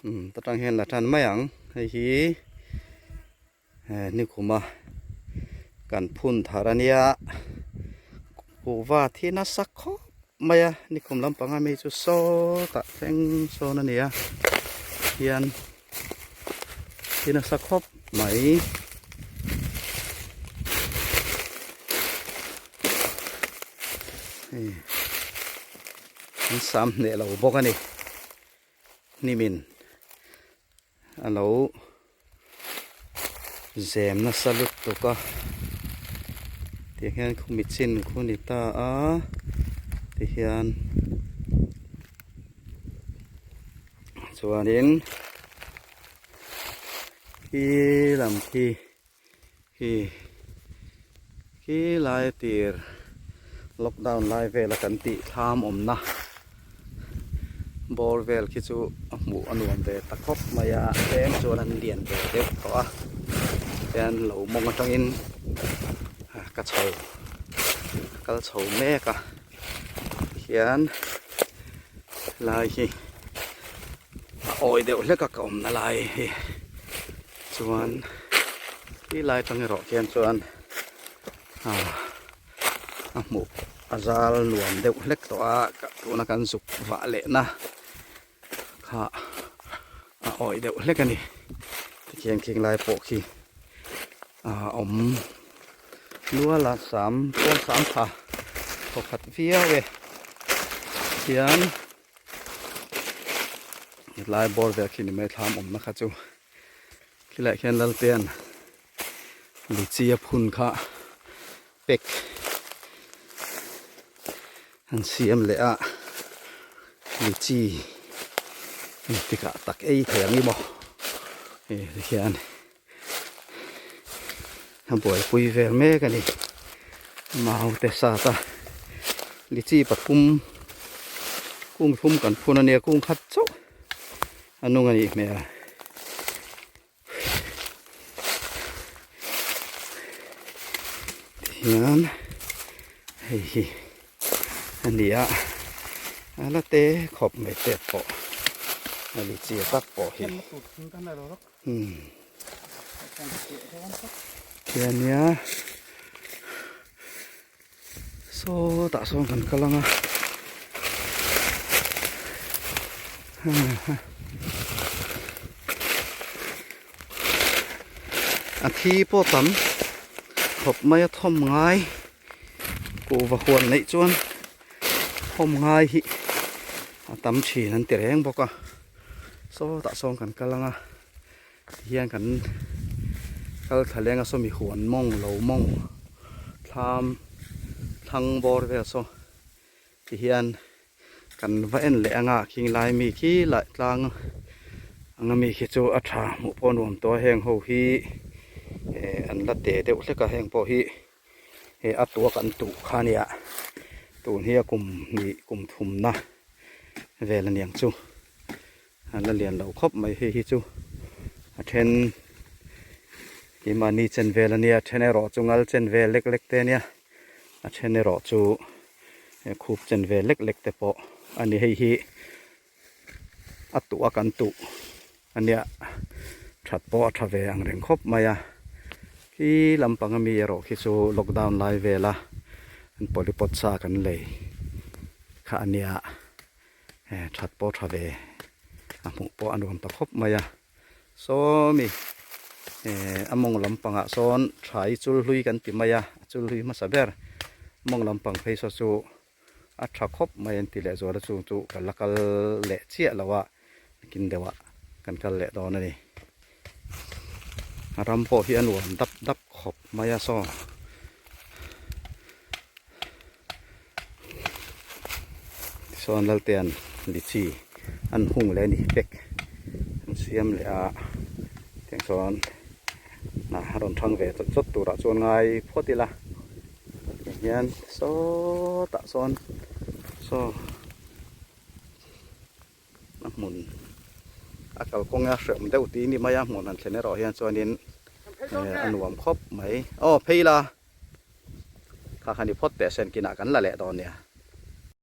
Umm ta tang hian la tan mai ang hei hi nikhuma kan phun thar ania kuhva thi nasa khawp mai a nikhum lampanga mi chu sawtah thleng sawn ania hian thi nasa khawp mai. Hei an sam hneh lo bawk a ni. Hnimin a lo zem nasa lutuk a ti hian khumi chin khu ni ta a tihian chuanin khi lam khi khi khi lai tir lockdown lai vela kan tih thlam awmna bawr vel khi chu a hmuh a nuam ve ta khawp mai a tlem chuan an lian ve deuh tawh a tian lo mawng atangin ka chho kal chho mek a tihian lai hi a awi deuh hlek a ka awmna lai hi chuan ti lai tang erawh khian chuan ah a hmuh a zal nuam deuh hlek tawh a tuna kan zuk vah lehna kha a awih deuh hlek a ni tikhian khing lai pawh khi a awm nual a sam pawn sam tha thawkhat viau e hian hetlai bawr vel khi ni mai thlam awmna kha chu khilaiah khian Laltea'n lichi a phun kha pack an siam leh a lichi engtikah tak ei thei ang i maw hei hian a buaipui vel mek a ni mau te sat a lichi pathum kung thum kan phun a nia kung khat chauh a nung a nih hmel. Tihian hei hi a ni a a la te khawp mai te pawh a li chi tak pawh hi umm ti a nia sawtah sawn kan kal ang a a thi pawh tam khawp mai a thawm ngai kuhva huan neih chuan thawm ngai hi a tam thin an ti reng bawk a sawtah sawn kan kal ang a Tihian kan kal thla leng a saw mi huan mawng lo mawng thlam thlang bawr vel saw tihian kan va en leh anga khing lai mi khi lah tlang anga mi khi chu a tha hmuh pawh nuam tawh a heng ho hi eh an la te deuh hlek a heng pawh hi he a tuak an tuh kha ania tun hi a kum hnih kum thumna vel aniang chu. A la lian lo khawp mai hei hi chu a then keimahni chen vel a nia a then erawh chu ngal chen vel lek lek te a nia a then erawh chu khup chen vel lek lek te pawh a ni hei hi a tuh a kan tuh a nia that pawh a tha ve ang reng khawp mai a khi lampang ami erawh khi chu lockdown lai vela an polypot sa kan lei kha a nia. That pawh tha ve a hmuh pawh a nuam ta khawp mai a saw mi a mawng lampangah sawn thai chul hlui kan ti mai a a chul hlui hmasa ber mawng lampang phei saw chu a tha khawp mai an ti leh zual a chung chu ka la kal leh chiah lo a kin deuh ah kan kal leh dawn a ni a ram pawh hi a nuam dap dap khawp mai a saw. Tichuan Laltea'n lichi an hung leh a ni pack an siam leh a tiang chuan a rawn thang ve chawt chawt turah chuan ngai phawt ila tiang hian sawtah sawn saw a hmun a kalkawng a hrehawm deuh tih ni mai a hmun han thlen erawh hian chuanin a nuam khawp mai aw phei la. Kha kha ni phawt teh sen kinah kan la leh dawn nia.